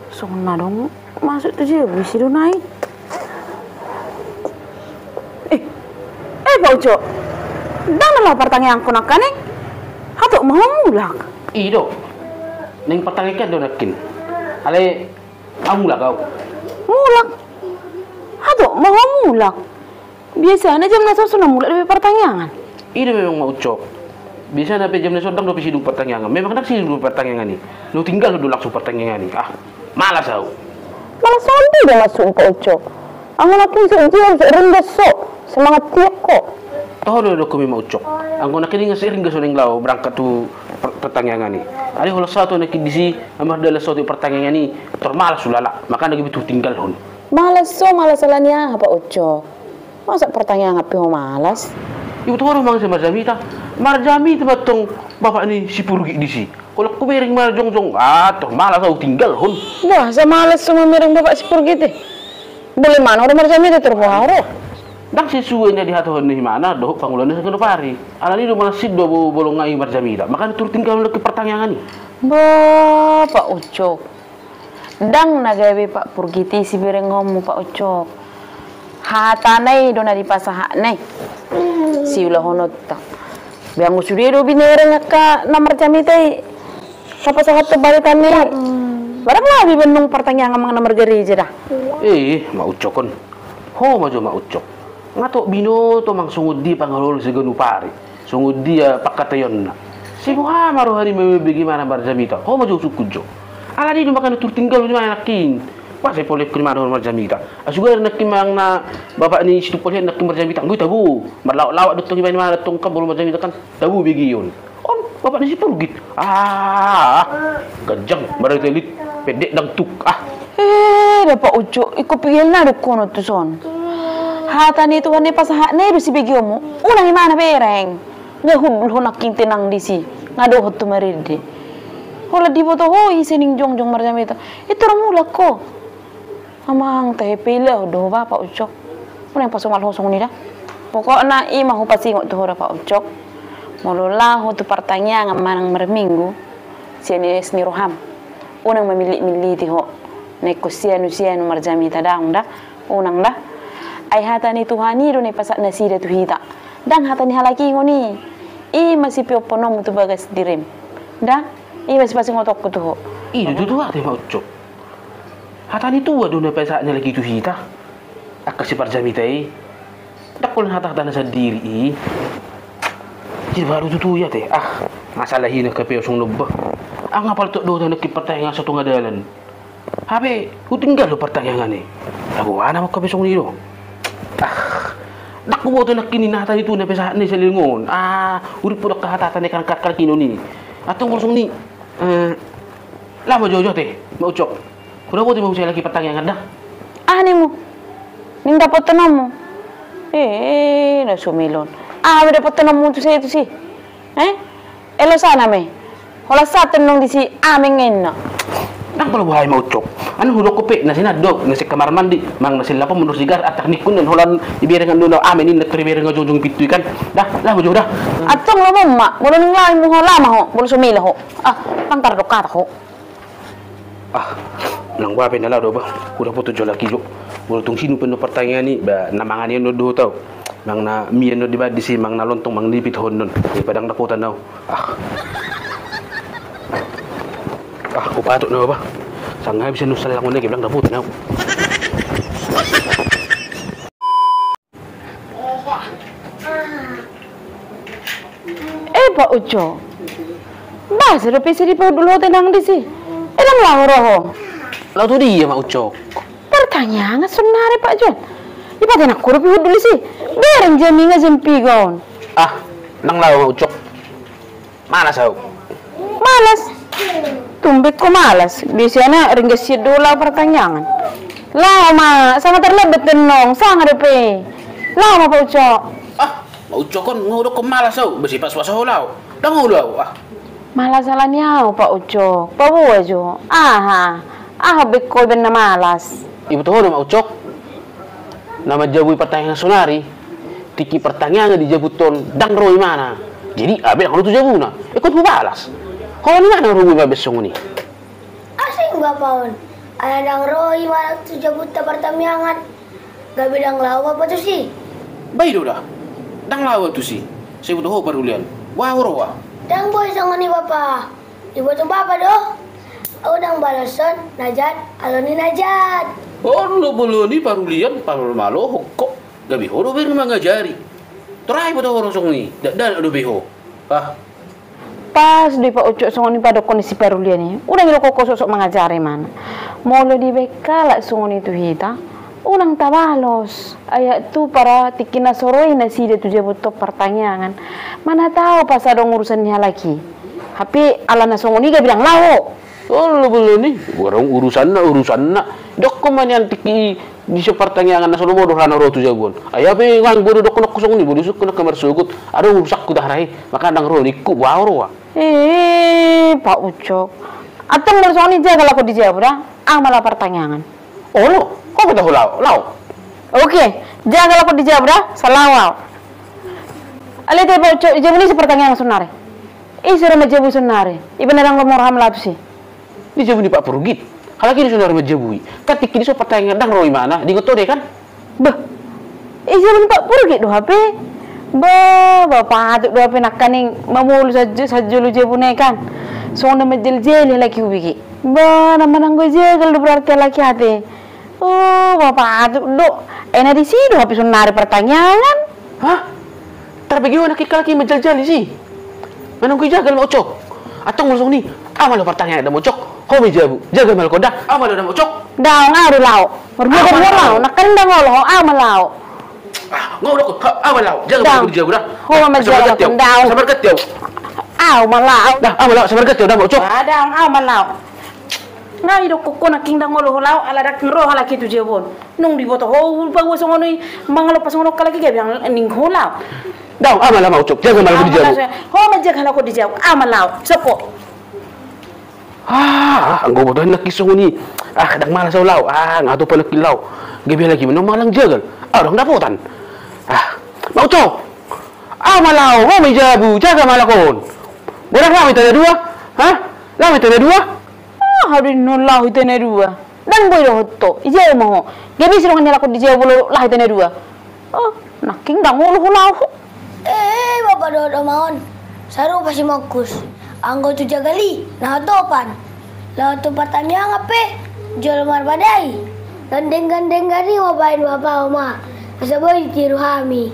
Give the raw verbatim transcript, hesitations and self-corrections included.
Songon na adong masuk tu jabu i sidonai. Eh, eh, Pak Ucok. Ndang na laho partangiangkon angka i? Hatop ma ho mulak. I do. Naeng partangiangkon do nangkin. Alai, ahu mulak ahu. Mulak. Hatop ma ho mulak. Biasana jam na so na mulak dope partangiangan. I do memang, Mak Ucok. Biasana pe jam na so ndang dope sidung partangiangan. Memang ndang sidung dope partangiangan i. Laho tinggal do langsung partangiangan i. Ah, malas ahu. Malas songon dia do masuk, Pak Ucok. Anggo nangkin so jam, so ringgas so. Semangat tiok ho. Toho do didok hami, Mak Ucok. Anggo nangkin so ringgas so naeng laho berangkat tu per-, partangiangan i. Alai holan sahat ho nangkin disi, mardalan sahat tu partangiangan i, tor malas ulala. Makana gabe tinggalhon. Malas so, malas ala ni aha, Pak Ucok? Masa partangiangan pe ho malas? Iboto ho do manang ise marjamita? Marjamita ma antong bapak ni si Purgit disi. Holan hubereng ma jongjong, ah, tor malas ahu tinggalhon. Boasa malas so mamereng bapak si Purgit i? Bolo imana ho do marjamita tor boha ro? Ndang sesuai na dihatahon ni imana dohot pangulaon na saganop ari. Alani do malas i do bo-, bolon ngai marjamita. Makana tor tinggalhon nangkin partangiangan i. Bah, Pak Ucok. Ndang na gabe Pak Purgit i siberenghonmu, Pak Ucok. Hatana i do na dipasahatna i. Siulahononta. Be anggo sude do binereng angka na marjamita i, sapasahathon baritana i. Barang laho be ibannung partangiangan manang na margareja da. Eh, Mak Ucok on. Ho ma jo, Mak Ucok. Nga tok binoto manang songon dia pangalolo siganup ari, songon dia pangkataionna. Sai boha ma roha ni mabege imana marjamita, ho ma jo sungkun jo. Alani do makana tor tinggal imana nangkin. Boasa dipolekhon imana ho marjamita? Asa gabe nangkin manang na bapak ni si Tumpulian nangkin marjamita, anggo i tabo. Marlawak-lawak do tong ibana imana tong kan molo marjamita kan. Tabo begeon. On, bapak ni si Purgit. Ah, ganjang, martelit, pendek dangduk. Ah. Eh, da Pak Ucok, ingkon piga na dohonon tuson. Hata ni Tuhan i pasahatna i do sibegeonmu. Unang imana bereng. Nga hundul ho nangkin tenang disi. Nga dohot tu marende. Holan diboto ho i sian jongjong marjamita. I tor mulak ho. Amang, tahe pe i laho do ho ba, Pak Ucok. Unang pasomal ho songon i da. Pokokna i ma hupasingot tu ho da, Pak Ucok. Molo laho tu partangiangan manang marminggu, sian ias ni roham. Unang mamillit-milliti ho. Na ingkon sianu-sianu marjamita daong da. Unang da. Ai hata ni Tuhan i do na dipasahat nasida tu hita. Ndang hata ni halak i hon i. I ma sipeoppononmu tu bagas dirim. Da. I ma sipasingotonku tu ho. I do tutu ate, Pak Ucok. Hata ni tua do na dipasahat ni halak i tu hita. Angka siparjamita i. Ndang holan hata-hatana sandiri i. Jadi baru tutu i ate. Ah, masalah i na kape osong nomba. Anggo pala tok do nangkin partangiangan satonga dalan. Hape hutinggal do partangiangan i. Tabo ana mangkape songon i do. Ah, ndang huboto nangkin i na hata ni tua na dipasahat ni salelengon. Ah, urip hudok hata-hata na karang-karang i. Antong molo songon i. Eh, laho ma jo jo ate, Mak Ucok. Huda boto ma husai lagi partangiangan da. Aha ninmu? Naeng dapothononmu. Eh, na sumilon. Aha ma dapothononmu tusi tusi? Eh? Elo sana me. Holan sahat tong disi ameng enna. Ndang pala boha i, Mak Ucok. Anu hudok pe na sian andok, na sian kamar mandi, manang na sian lapo mundur sigar, atak ningkun na holan ibereng andok na ameng ninna tor ibereng jongjong pintu i kan. Da, laho ma jo da. Antong laho ma, molo naeng laho i molo ho laho ma ho, molo so mela ho. Ah, pantar do hata ho. Ah, nang boha pe na laho do ba. Hudapothon jo lagi jo. Molo tung sinumpe on do partangiangan i ba na mangan i on do dohot au. Manang na mie on do dibaen disi manang na lontong manang na pit ho on. Daripada ndang dapotan au. Ah. Ah, hupatok na ba. Sanga bisa nusa langon lagi ndang dapotan au. Eh, Pak Ucok. Boasa dope sai dipahundul ho tenang disi? Eh, ndang laho roha ho? Laho tu dia, Mak Ucok? Partangiangan saonari, Pak Jon. Dipatenang ho dope hundul disi. Bereng jam i nga jam piga on. Ah, ndang laho, Mak Ucok. Malas au. Malas? Tumben ho malas. Biasana ringgas sian do laho partangiangan. Laho ma, sanga tarlambat annon, sanga dope. Laho ma, Pak Ucok. Ah, Mak Ucok on, nga hudokkon malas au, besi pas-pas ho laho. Ndang olo au, ah. Malas ala ni aha, Pak Ucok? Paboa jo. Aha? Aha be ho ibaen na malas? Iboto ho do, Mak Ucok. Na manjabui partangiangan saonari, tingki partangiangan dijabuthon ndang ro imana. Jadi, aha be ndang olo tu jabuna. Ingkon hubalas. Holan imana ro imana be songon i. Bapa on, ala ndang ro i ma tu jabunta partamiangan. Gabe ndang laho bapa tusi. Ba i do da. Ndang laho tusi. Sai boto ho parulian. Boha huroha? Ndang boi songon i bapa. Diboto bapa do. Unang baloshon na jat alo ni na jat. Olo bolon i parulian, pamalo-malo ho kok. Gabe ho dope mangajari. Tor aha diboto ho songon i? Dakdanak dope ho. Ah. Pas do i Pak Ucok songon i padokkon ni si parulian i. Unang idokkon ho soksok mangajari mana. Molo dibaen halak songon i tu hita, unang tabalos. Ai tu para tingki na so ro i nasida tu jabunta on partangiangan. Mana tahu pas adong urusan ni halak i. Hape ala na songon i gabe ndang laho. Olo bolon i, adong urusanna, urusanna. Dokkon ma nian tingki i di so partangiangan na so lomo do hurang ro tu jabu on. Ai hape nganggo do dokkon ho songon i, boi do isungkun angka marsogot. Adong urusanku da hara i, maka ndang ro ningku, boha huroha? Eh, Pak Ucok. Antong molo songon i jaga lakon di jabu da, au ma laho partangiangan. Olo, ho pe tahu laho, laho. Oke, jaga lakon di jabu da, sai laho au. Alai te Pak Ucok, di jabu ni so partangiangan saonari? Ise ro manjabui saonari? Iba na ndang lomo roham laho tusi. Di jabu ni Pak Purgit. Halak i do saonari manjabui. Kan tingki i di so partangiangan ndang ro imana, diingot ho do i kan? Bah. Ise jabu ni Pak Purgit do hape? Bah, bah patut do hape nangkaning mamolu sajo-, sajolo jabuna i kan. Songon na manjaljali halak i hubege. Bah, na mananggo jagal do berarti halak i ate. Oh, bah patut do. Ai na disi do hape saonari partangiangan. Hah? Tarbege ho nangkin halak i manjaljali si. Mananggo i jagal ma Ucok. Antong molo songon i, au ma laho partangiangan da ma Ucok. Ho ma i jabu, jagal ma lakon da. Au ma laho da ma Ucok. Daong, au do laho. Marboa, au ma laho. Nangkaning ndang olo ho, au ma laho. Ah, nga olo ho, au ma laho. Jaga ma lakon di jabu da. Ho ma jaga lakon, daong. Sabar gati au. Au ma laho. Da, au ma laho, sabar gati au da ma Ucok. Ah, daong, au ma laho. Nga idokkon ho nangkin ndang olo ho laho, ala ndang ro halak i tu jabu on. Nung diboto ho, upa ua songon i, mangalompa songon on halak i gabe ndang ning ho laho. Daong, au ma laho ma Ucok, jaga ma lakon di jabu. Ho ma jaga lakon di jabu, au ma laho, soko. Ah, anggo boto nangkin songon i. Ah, ndang malas au laho, ah, nga topa nangkin laho. Gabe halak i ma na mangallang jagal. Au ndang dapotan. Ah, ma Ucok. Au ma laho, ho ma i jabu, jaga ma lakon. Borat laho ma hita na dua? Hah? Laho ma hita na dua? Ah, adong na laho hita na dua. Ndang boi dohot ho, i jabu ma ho. Gabe ise dongan ni halak on di jabu molo laho hita na dua? Oh, nangkin ndang olo ho laho. Eh, bapa dohot oma on. Sarupa si Mongkus. Anggo tu jagal i, na hatopan. Laho tu partangiangan pe, jolo marbadai. Gandeng-gandeng gari ma baen bapa oma. Asa boi ditiru hami.